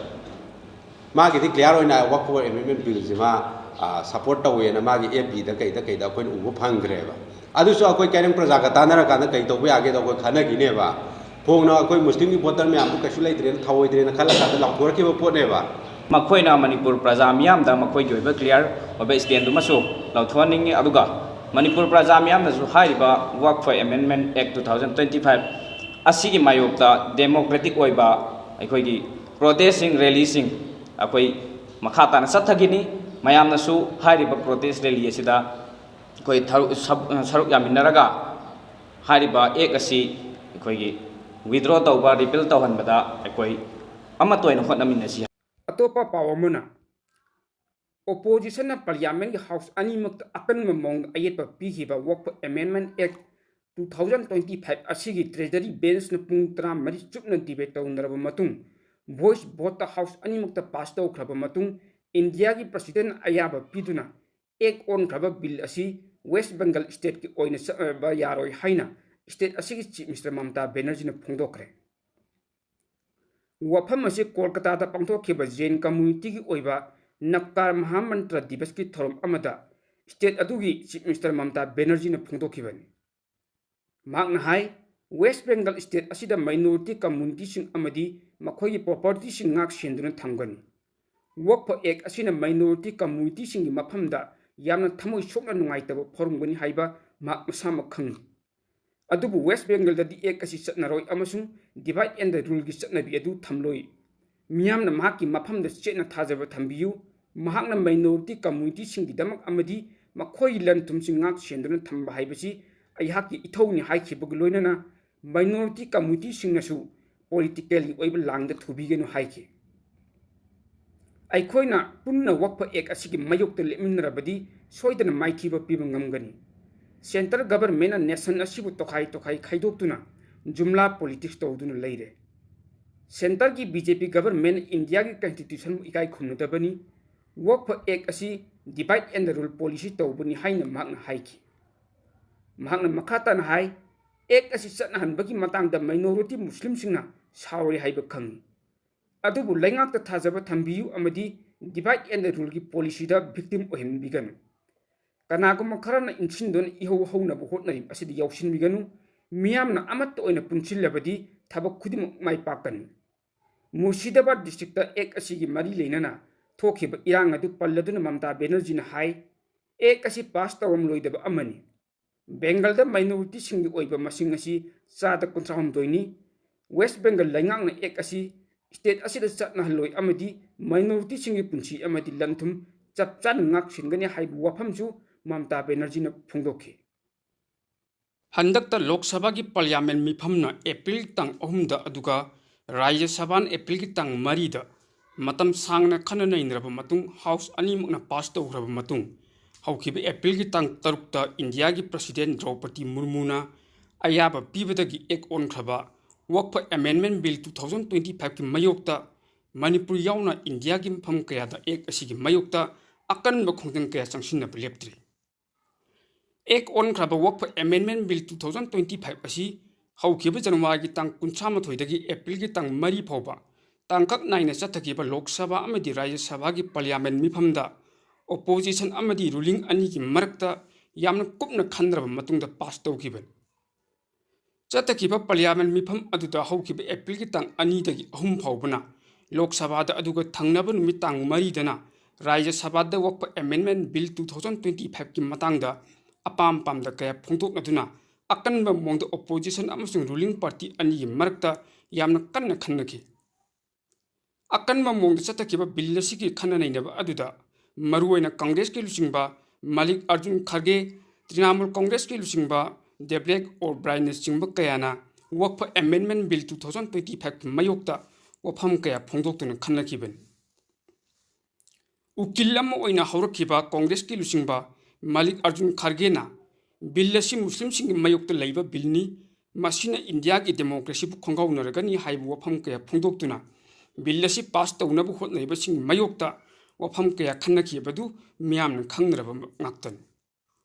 ꯃꯥꯒꯤꯗꯤ ꯀ꯭ꯂꯤꯌꯥꯔ ꯑꯣꯏꯅ ꯋꯥꯛꯐ ꯑꯦꯃꯦꯟꯃꯦꯟ ꯕꯤꯜꯁꯤ ꯃꯥ ꯁꯄꯣꯔꯠ ꯇꯧꯋꯦꯅ ꯃꯥꯒꯤ ꯑꯦꯐ ꯕꯤꯗ ꯀꯩꯗ ꯀꯩꯗ ꯑꯩꯈꯣꯏꯅ ꯎꯕ ꯐꯪꯈ꯭ꯔꯦꯕ꯫ ꯑꯗꯨꯁꯨ ꯑꯩꯈꯣꯏ ꯀꯩꯔꯦꯡ ꯄ꯭ꯔꯖꯥꯒ ꯇꯥꯟꯅꯔꯀꯥꯟꯗ ꯀꯩ ꯇꯧꯕ ꯌꯥꯒꯦꯗꯣ ꯑꯩꯈꯣꯏ ꯈꯟꯅꯈꯤꯅꯦꯕ꯫ ꯐꯣꯡꯅ ꯑꯩꯈꯣꯏ ꯃꯨꯁꯂꯤꯝꯒꯤ ꯚꯣꯇꯔ ꯃꯌꯥꯝꯗꯨ ꯀꯩꯁꯨ ꯂꯩꯇ꯭ꯔꯦꯅ ꯊꯧꯑꯣꯏꯗ꯭ꯔꯦꯅ ꯈꯜꯂꯀꯥꯟꯗ ꯂꯥꯎꯊꯣꯔꯛꯈꯤꯕ ꯄꯣꯠꯅꯦꯕ꯫ ꯃꯈꯣꯏꯅ ꯃꯅꯤꯄꯨꯔ ꯄ꯭ꯔꯖꯥ ꯃꯤꯌꯥꯝꯗ ꯃꯈꯣꯏꯒꯤ ꯑꯣꯏꯕ ꯀ꯭ꯂꯤꯌꯥꯔ ꯑꯣꯏꯕ ꯁ꯭ꯇꯦꯟꯗꯨꯃꯁꯨ ꯂꯧꯊꯣꯛꯍꯟꯅꯤꯡꯏ꯫ ꯑꯗꯨꯒ ꯃꯅꯤꯄꯨꯔ ꯄ꯭ꯔꯖꯥ ꯃꯤꯌꯥꯝꯅꯁꯨ ꯍꯥꯏꯔꯤꯕ ꯋꯥꯛꯐ ꯑꯦꯃꯦꯟꯃꯦꯟ ꯑꯦꯛ two thousand twenty five ꯑꯁꯤꯒꯤ ꯃꯥꯌꯣꯛꯇ ꯗꯦꯃꯣꯀ꯭ꯔꯦꯇꯤꯛ ꯑꯣꯏꯕ ꯑꯩꯈꯣꯏꯒꯤ ꯄ꯭ꯔꯣꯇꯦꯁꯁꯤꯡ, ꯔꯦꯂꯤꯁꯤꯡ ꯑꯩꯈꯣꯏ ꯃꯈꯥ ꯇꯥꯅ ꯆꯠꯊꯈꯤꯅꯤ꯫ ꯃꯌꯥꯝꯅꯁꯨ ꯍꯥꯏꯔꯤꯕ ꯄ꯭ꯔꯣꯇꯦꯁ ꯔꯦꯂꯤ ꯑꯁꯤꯗ ꯑꯩꯈꯣꯏ ꯊꯔꯨ-, ꯁꯔꯨꯛ, ꯁꯔꯨꯛ ꯌꯥꯃꯤꯟꯅꯔꯒ ꯍꯥꯏꯔꯤꯕ ꯑꯦꯛ ꯑꯁꯤ ꯑꯩꯈꯣꯏꯒꯤ ꯋꯤꯗ꯭ꯔꯣ ꯇꯧꯕ, ꯔꯤꯄꯤꯜ ꯇꯧꯍꯟꯕꯗ ꯑꯩꯈꯣꯏ ꯑꯃꯠꯇ ꯑꯣꯏꯅ ꯍꯣꯠꯅꯃꯤꯟꯅꯁꯤ꯫ ꯑꯇꯣꯞꯄ ꯄꯥꯎ ꯑꯃꯅ, ꯑꯣꯄꯣꯖꯤꯁꯟꯅ ꯄꯥꯔꯂꯤꯌꯥꯃꯦꯟꯒꯤ ꯍꯥꯎꯁ ꯑꯅꯤꯃꯛꯇ ꯑꯀꯟꯕ ꯃꯑꯣꯡꯗ ꯑꯌꯦꯠꯄ ꯄꯤꯈꯤꯕ ꯋꯥꯛꯐ ꯑꯦꯃꯦꯟꯃꯦꯟ ꯑꯦꯛ two thousand twenty five ꯑꯁꯤꯒꯤ ꯇ꯭ꯔꯦꯖꯔꯤ ꯕꯦꯟꯁꯅ ꯄꯨꯡ ꯇꯔꯥꯃꯔꯤ ꯆꯨꯞꯅ ꯗꯤꯕꯦꯠ ꯇꯧꯅꯔꯕ ꯃꯇꯨꯡ, ꯚꯣꯏꯁ ꯚꯣꯠꯇ ꯍꯥꯎꯁ ꯑꯅꯤꯃꯛꯇ ꯄꯥꯁ ꯇꯧꯈ꯭ꯔꯕ ꯃꯇꯨꯡ, ꯏꯟꯗꯤꯌꯥꯒꯤ ꯄ꯭ꯔꯁꯤꯗꯦꯟꯠꯅ ꯑꯌꯥꯕ ꯄꯤꯗꯨꯅ ꯑꯦꯛ ꯑꯣꯟꯈ꯭ꯔꯕ ꯕꯤꯜ ꯑꯁꯤ ꯋꯦꯁ ꯕꯦꯡꯒꯜ ꯁ꯭ꯇꯦꯠꯀꯤ ꯑꯣꯏꯅ ꯆꯠꯅꯕ ꯌꯥꯔꯣꯏ ꯍꯥꯏꯅ ꯁ꯭ꯇꯦꯠ ꯑꯁꯤꯒꯤ ꯆꯤꯐ ꯃꯤꯅꯤꯁꯇꯔ ꯃꯃꯇꯥ ꯕꯦꯅꯔꯖꯤꯅ ꯐꯣꯡꯗꯣꯛꯈ꯭ꯔꯦ꯫ ꯋꯥꯐꯝ ꯑꯁꯤ ꯀꯣꯜꯀꯇꯥꯗ ꯄꯥꯡꯊꯣꯛꯈꯤꯕ ꯖꯦꯟ ꯀꯝꯃ꯭ꯌꯨꯅꯤꯇꯤꯒꯤ ꯑꯣꯏꯕ ꯅꯞꯀꯥꯔ ꯃꯍꯥꯃꯟꯇ꯭ꯔ ꯗꯤꯕꯁꯀꯤ ꯊꯧꯔꯝ ꯑꯃꯗ state ꯑꯗꯨꯒꯤ Chief Minister ꯃꯃꯇꯥ ꯕꯦꯅꯔꯖꯤꯅ ꯐꯣꯡꯗꯣꯛꯈꯤꯕꯅꯤ꯫ ꯃꯍꯥꯛꯅ ꯍꯥꯏ, West Bengal state ꯑꯁꯤꯗ minority communityꯁꯤꯡ ꯑꯃꯗꯤ ꯃꯈꯣꯏꯒꯤ propertyꯁꯤꯡ ꯉꯥꯛ ꯁꯦꯟꯗꯨꯅ ꯊꯝꯒꯅꯤ꯫ Waqf Act ꯑꯁꯤꯅ minority communityꯁꯤꯡꯒꯤ ꯃꯐꯝꯗ ꯌꯥꯝꯅ ꯊꯃꯣꯏ ꯁꯣꯛꯅ ꯅꯨꯡꯉꯥꯏꯇꯕ ꯐꯥꯎꯔꯝꯒꯅꯤ ꯍꯥꯏꯕ ꯃꯍꯥꯛ ꯃꯁꯥꯃꯛ ꯈꯪꯏ꯫ ꯑꯗꯨꯕꯨ West Bengalꯗꯗꯤ Act ꯑꯁꯤ ꯆꯠꯅꯔꯣꯏ ꯑꯃꯁꯨꯡ divide and ruleꯒꯤ ꯆꯠꯅꯕꯤ ꯑꯗꯨ ꯊꯝꯂꯣꯏ꯫ ꯃꯤꯌꯥꯝꯅ ꯃꯍꯥꯛꯀꯤ ꯃꯐꯝꯗ ꯆꯦꯠꯅ ꯊꯥꯖꯕ ꯊꯝꯕꯤꯌꯨ꯫ ꯃꯍꯥꯛꯅ minority communityꯁꯤꯡꯒꯤꯗꯃꯛ ꯑꯃꯗꯤ ꯃꯈꯣꯏꯒꯤ ꯂꯟ ꯊꯨꯝꯁꯤꯡ ꯉꯥꯛ ꯁꯦꯟꯗꯨꯅ ꯊꯝꯕ ꯍꯥꯏꯕꯁꯤ ꯑꯩꯍꯥꯛꯀꯤ ꯏꯊꯧꯅꯤ ꯍꯥꯏꯈꯤꯕꯒ ꯂꯣꯏꯅꯅ minority communityꯁꯤꯡꯅꯁꯨ politicalꯒꯤ ꯑꯣꯏꯕ ꯂꯥꯡꯗ ꯊꯨꯕꯤꯒꯅꯨ ꯍꯥꯏꯈꯤ꯫ ꯑꯩꯈꯣꯏꯅ ꯄꯨꯟꯅ Waqf Act ꯑꯁꯤꯒꯤ ꯃꯥꯌꯣꯛꯇ ꯂꯦꯞꯃꯤꯟꯅꯔꯕꯗꯤ ꯁꯣꯏꯗꯅ ꯃꯥꯏꯊꯤꯕ ꯄꯤꯕ ꯉꯝꯒꯅꯤ꯫ Centre governmentꯅ nation ꯑꯁꯤꯕꯨ ꯇꯣꯈꯥꯏ ꯇꯣꯈꯥꯏ ꯈꯥꯏꯗꯣꯛꯇꯨꯅ ꯖꯨꯝꯂꯥ politics ꯇꯧꯗꯨꯅ ꯂꯩꯔꯦ꯫ Centreꯒꯤ BJP governmentꯅ Indiaꯒꯤ constitutionꯕꯨ ꯏꯀꯥꯏ ꯈꯨꯝꯅꯗꯕꯅꯤ꯫ Waqf Act ꯑꯁꯤ divide and rule policy ꯇꯧꯕꯅꯤ ꯍꯥꯏꯅ ꯃꯍꯥꯛꯅ ꯍꯥꯏꯈꯤ꯫ ꯃꯍꯥꯛꯅ ꯃꯈꯥ ꯇꯥꯅ ꯍꯥꯏ, Act ꯑꯁꯤ ꯆꯠꯅꯍꯟꯕꯒꯤ ꯃꯇꯥꯡꯗ minority ꯃꯨꯁꯂꯤꯝꯁꯤꯡꯅ ꯁꯥꯎꯔꯦ ꯍꯥꯏꯕ ꯈꯪꯏ꯫ ꯑꯗꯨꯕꯨ ꯂꯩꯉꯥꯛꯇ ꯊꯥꯖꯕ ꯊꯝꯕꯤꯌꯨ ꯑꯃꯗꯤ divide and ruleꯒꯤ policyꯗ victim ꯑꯣꯏꯍꯟꯕꯤꯒꯅꯨ꯫ ꯀꯅꯥꯒꯨꯝꯕ ꯈꯔꯅ ꯏꯟꯁꯤꯟꯗꯨꯅ ꯏꯍꯧ ꯍꯧꯅꯕ ꯍꯣꯠꯅꯔꯤꯕ ꯑꯁꯤꯗ ꯌꯥꯎꯁꯤꯟꯕꯤꯒꯅꯨ꯫ ꯃꯤꯌꯥꯝꯅ ꯑꯃꯠꯇ ꯑꯣꯏꯅ ꯄꯨꯟꯁꯤꯜꯂꯕꯗꯤ ꯊꯕꯛ ꯈꯨꯗꯤꯡꯃꯛ ꯃꯥꯏ ꯄꯥꯛꯀꯅꯤ꯫ ꯃꯨꯔꯁꯤꯗꯥꯕꯥꯗ districtꯇ Act ꯑꯁꯤꯒꯤ ꯃꯔꯤ ꯂꯩꯅꯅ ꯊꯣꯛꯈꯤꯕ ꯏꯔꯥꯡ ꯑꯗꯨ ꯄꯜꯂꯗꯨꯅ ꯃꯃꯇꯥ ꯕꯦꯅꯔꯖꯤꯅ ꯍꯥꯏ, Act ꯑꯁꯤ pass ꯇꯧꯔꯝꯂꯣꯏꯗꯕ ꯑꯃꯅꯤ꯫ Bengalꯗ minorityꯁꯤꯡꯒꯤ ꯑꯣꯏꯕ ꯃꯁꯤꯡ ꯑꯁꯤ ꯆꯥꯗ ꯀꯨꯟꯊ꯭ꯔꯥ ꯍꯨꯝꯗꯣꯏꯅꯤ꯫ West Bengal ꯂꯩꯉꯥꯛꯅ Act ꯑꯁꯤ state ꯑꯁꯤꯗ ꯆꯠꯅꯍꯜꯂꯣꯏ ꯑꯃꯗꯤ minorityꯁꯤꯡꯒꯤ ꯄꯨꯟꯁꯤ ꯑꯃꯗꯤ ꯂꯟ ꯊꯨꯝ ꯆꯞ ꯆꯥꯅ ꯉꯥꯛ ꯁꯦꯟꯒꯅꯤ ꯍꯥꯏꯕ ꯋꯥꯐꯝꯁꯨ ꯃꯃꯇꯥ ꯕꯦꯅꯔꯖꯤꯅ ꯐꯣꯡꯗꯣꯛꯈꯤ꯫ ꯍꯟꯗꯛꯇ ꯂꯣꯛ ꯁꯚꯥꯒꯤ parliament ꯃꯤꯐꯝꯅ April ꯇꯥꯡ ꯑꯍꯨꯝꯗ ꯑꯗꯨꯒ ꯔꯥꯖ꯭ꯌ ꯁꯚꯥꯅ Aprilꯒꯤ ꯇꯥꯡ ꯃꯔꯤꯗ ꯃꯇꯝ ꯁꯥꯡꯅ ꯈꯟꯅ ꯅꯩꯅꯔꯕ ꯃꯇꯨꯡ House ꯑꯅꯤꯃꯛꯅ pass ꯇꯧꯈ꯭ꯔꯕ ꯃꯇꯨꯡ, ꯍꯧꯈꯤꯕ Aprilꯒꯤ ꯇꯥꯡ ꯇꯔꯨꯛꯇ Indiaꯒꯤ President ꯗ꯭ꯔꯧꯄꯗꯤ ꯃꯨꯔꯃꯨꯅ ꯑꯌꯥꯕ ꯄꯤꯕꯗꯒꯤ Act ꯑꯣꯟꯈ꯭ꯔꯕ Waqf Amendment Bill two thousand twenty fiveꯀꯤ ꯃꯥꯌꯣꯛꯇ ꯃꯅꯤꯄꯨꯔ ꯌꯥꯎꯅ Indiaꯒꯤ ꯃꯐꯝ ꯀꯌꯥꯗ Act ꯑꯁꯤꯒꯤ ꯃꯥꯌꯣꯛꯇ ꯑꯀꯟꯕ ꯈꯣꯡꯖꯪ ꯀꯌꯥ ꯆꯪꯁꯤꯟꯅꯕ ꯂꯦꯞꯇ꯭ꯔꯤ꯫ Act ꯑꯣꯟꯈ꯭ꯔꯕ Waqf Amendment Bill two thousand twenty five ꯑꯁꯤ ꯍꯧꯈꯤꯕ Januaryꯒꯤ ꯇꯥꯡ ꯀꯨꯟꯊ꯭ꯔꯥ ꯃꯥꯊꯣꯏꯗꯒꯤ Aprilꯒꯤ ꯇꯥꯡ ꯃꯔꯤ ꯐꯥꯎꯕ ꯇꯥꯡꯀꯛ ꯅꯥꯏꯅ ꯆꯠꯊꯈꯤꯕ ꯂꯣꯛ ꯁꯚꯥ ꯑꯃꯗꯤ ꯔꯥꯖ꯭ꯌ ꯁꯚꯥꯒꯤ ꯄꯥꯔꯂꯤꯌꯥꯃꯦꯟ ꯃꯤꯐꯝꯗ opposition ꯑꯃꯗꯤ ruling ꯑꯅꯤꯒꯤ ꯃꯔꯛꯇ ꯌꯥꯝꯅ ꯀꯨꯞꯅ ꯈꯟꯅꯔꯕ ꯃꯇꯨꯡꯗ pass ꯇꯧꯈꯤꯕꯅꯤ꯫ ꯆꯠꯊꯈꯤꯕ ꯄꯥꯔꯂꯤꯌꯥꯃꯦꯟ ꯃꯤꯐꯝ ꯑꯗꯨꯗ ꯍꯧꯈꯤꯕ ꯑꯦꯄ꯭ꯔꯤꯜꯒꯤ ꯇꯥꯡ ꯑꯅꯤꯗꯒꯤ ꯑꯍꯨꯝ ꯐꯥꯎꯕꯅ ꯂꯣꯛ ꯁꯚꯥꯗ, ꯑꯗꯨꯒ ꯊꯪꯅꯕ ꯅꯨꯃꯤꯠ ꯇꯥꯡ ꯃꯔꯤꯗꯅ ꯔꯥꯖ꯭ꯌ ꯁꯚꯥꯗ ꯋꯛꯐ amendment bill two thousand twenty fiveꯀꯤ ꯃꯇꯥꯡꯗ ꯑꯄꯥꯝ ꯄꯥꯝꯗ ꯀꯌꯥ ꯐꯣꯡꯗꯣꯛꯅꯗꯨꯅ ꯑꯀꯟꯕ ꯃꯑꯣꯡꯗ opposition ꯑꯃꯁꯨꯡ ruling party ꯑꯅꯤꯒꯤ ꯃꯔꯛꯇ ꯌꯥꯝꯅ ꯀꯟꯅ ꯈꯟꯅꯈꯤ꯫ ꯑꯀꯟꯕ ꯃꯑꯣꯡꯗ ꯆꯠꯊꯈꯤꯕ ꯕꯤꯜ ꯑꯁꯤꯒꯤ ꯈꯟꯅ ꯅꯩꯅꯕ ꯑꯗꯨꯗ ꯃꯔꯨꯑꯣꯏꯅ ꯀꯪꯒ꯭ꯔꯦꯁꯀꯤ ꯂꯨꯆꯤꯡꯕ ꯃꯜꯂꯤꯛ ꯑꯔꯖꯨꯟ ꯈꯔꯒꯦ, ꯇ꯭ꯔꯤꯅꯥꯃꯨꯜ ꯀꯪꯒ꯭ꯔꯦꯁꯀꯤ ꯂꯨꯆꯤꯡꯕ ꯗꯦꯕ꯭ꯂꯦꯛ ꯑꯣꯕ꯭ꯔꯥꯏꯟꯅꯆꯤꯡꯕ ꯀꯌꯥꯅ ꯋꯛꯐ amendment bill two thousand twenty fiveꯀꯤ ꯃꯥꯌꯣꯛꯇ ꯋꯥꯐꯝ ꯀꯌꯥ ꯐꯣꯡꯗꯣꯛꯇꯨꯅ ꯈꯟꯅꯈꯤꯕꯅꯤ꯫ ꯎꯀꯤꯜ ꯑꯃ ꯑꯣꯏꯅ ꯍꯧꯔꯛꯈꯤꯕ ꯀꯪꯒ꯭ꯔꯦꯁꯀꯤ ꯂꯨꯆꯤꯡꯕ ꯃꯜꯂꯤꯛ ꯑꯔꯖꯨꯟ ꯈꯔꯒꯦꯅ ꯕꯤꯜ ꯑꯁꯤ ꯃꯨꯁꯂꯤꯝꯁꯤꯡꯒꯤ ꯃꯥꯌꯣꯛꯇ ꯂꯩꯕ ꯕꯤꯜꯅꯤ, ꯃꯁꯤꯅ ꯏꯟꯗꯤꯌꯥꯒꯤ democracyꯕꯨ ꯈꯣꯡꯒꯥꯎꯅꯔꯒꯅꯤ ꯍꯥꯏꯕ ꯋꯥꯐꯝ ꯀꯌꯥ ꯐꯣꯡꯗꯣꯛꯇꯨꯅ ꯕꯤꯜ ꯑꯁꯤ pass ꯇꯧꯅꯕ ꯍꯣꯠꯅꯔꯤꯕꯁꯤꯡꯒꯤ ꯃꯥꯌꯣꯛꯇ ꯋꯥꯐꯝ ꯀꯌꯥ ꯈꯟꯅꯈꯤꯕꯗꯨ ꯃꯤꯌꯥꯝꯅ ꯈꯪꯅꯔꯕ ꯉꯥꯛꯇꯅꯤ꯫